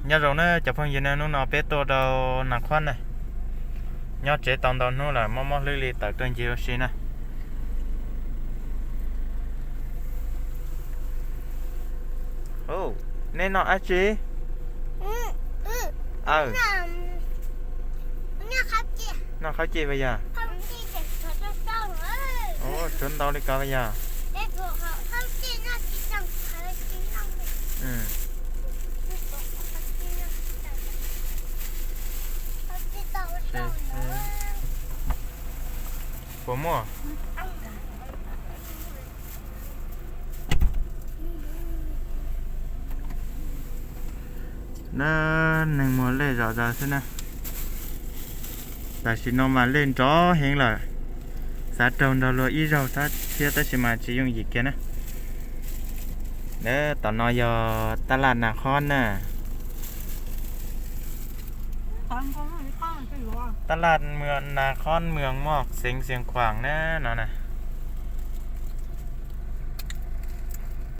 Nyob zoo na cov phooj ywg na, hnub no peb tuaj rau Nas Khob na. Nyob tsev tau ntau hnub lawm, mob mob hlwb li tawm tuaj ncig ua si na. Neb noj dab tsi? Aw, noj qhov cim vas yog? Tshuav ntau li ko vas yog? Puas muaj? Na, neeg muag lej zom zaws xwb na. Tam sim no mas lej nrov heev lawm. Xav raug nrog luag ib zaug thiab tab sis mas tsis yooj yim kiag na. Tom no yog tab laj Nas Khob na. Tab laj Nas Khob, moos xeev Xiav Khuam na no na.